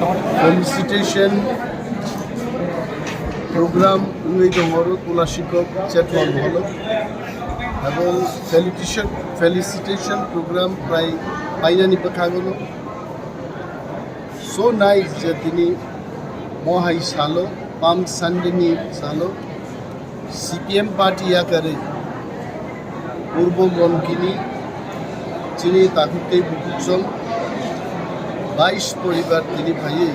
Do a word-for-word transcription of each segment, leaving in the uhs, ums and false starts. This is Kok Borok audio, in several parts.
Felicitation program wngwi tongo Tulashikhok Chetwa Moholo, abo felicitation, felicitation program prai painani bwkhagono so nice je tini mohai salo, Palm Sunday ni salo, C P M party yakarwi Purbo Gonkini chini takhuk tei bukhuk song bais poribar tini phaiwi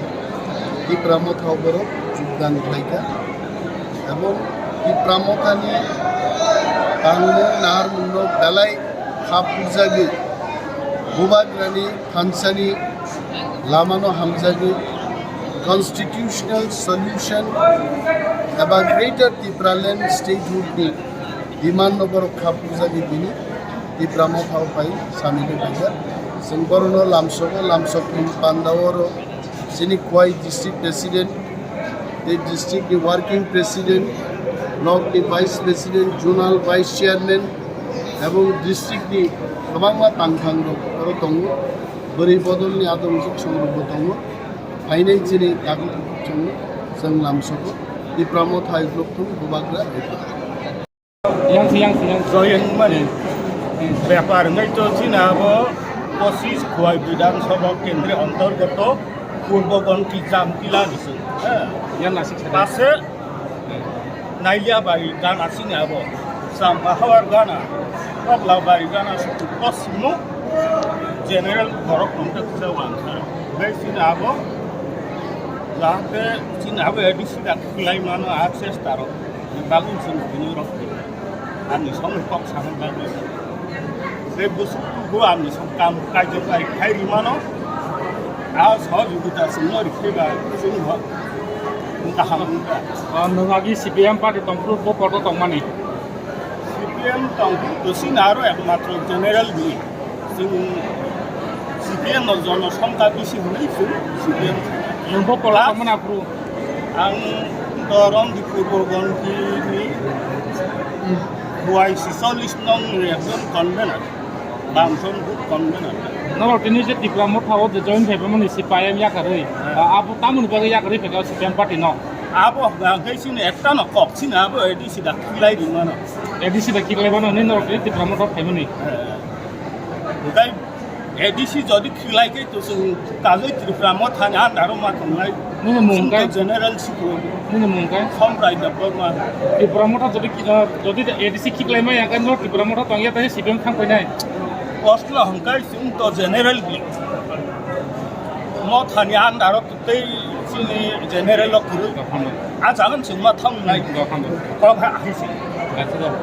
Tipra Motha o borok jogdan khlaikha. Ebong Tipra Mothani tangmung naharmungno belai khap rwjagwi Bubagrani thansani lamano hamjagwi constitutional solution eba Greater Tipraland Statehood ni demand no borok khap rwjagwi bini Tipra Motha o phai samino paijak. Chwng borokno lamsogo, lamsokni panda oro chini Khowai District President, tei district ni working president, block ni vice president, zonal vice chairman, ebong district ni kwbangma tangthang rok oro tongo. Bwrwi bodol ni adong song rok bo tongo. Phainai chini dagwi chwng, chwng lamsogo. Tipra Motha hai block thung Bubagra. Yang si, yang si, yang si. Joyeng mani bepar wngwi to chini abo pochis Khowai Bidhan Sabha kendri antargato Purbo Gonki Jamtila ni se. Yang nasik sa. Pase Nailiabari gana chini abo. Sampahawar gana, Koklabari gana suku kosmo general borok tongkha kisa wansaro. Bai chini abo, jahate chini abo A D C da khlai mano access taro. Bagwi chini bini rok ani song kok sanang bagwi. Tei bwswk tubu ani song kam kaijak bai khai rimano. A sohojogita chwngno rikhe ba chwng bo kaham wngkha. O, nwng agi C P M party tongphuru bo poto tongmani? C P M tongphuru to chini aro ekmatro general bini. Chwng C P M no jono songkha bisi hwnwi chwng C P M. Nwng bo pola tongmani aphuru? Ang to Romdi Purbo Gonki ni Y C chollish nong ni ekjon convener. Bamson group convener. Norok tini je Tipra Motha o je join khaimani C P I M yakarwi. Ah, abo tamoni bagwi yakarwi phaikha C P M party no? Abo hwnkhe chini ekta no kok chini abo A D C da khilai rimano. A D C da khilai mano hwnwi norok tini Tipra Motha o khaimani. Hwnkhe A D C jodi khilai khe to chwng kajoi Tripura Mothani under o ma tongnai. Nini mung chwng to kai? General sikho. Nini mung kai? Somprai Debbarma. Tripura Motha jodi ki-, ah, jodi A D C khiklai maya khe no Tripura Motha tongya tei C P M thang painai. Kosla hwnkhe chwng to general bi. Mothani under o tei chini general o kwrwi. Dophano. A jagan chwng ma thang nai. Dophano. Kok ha hai se. Acha.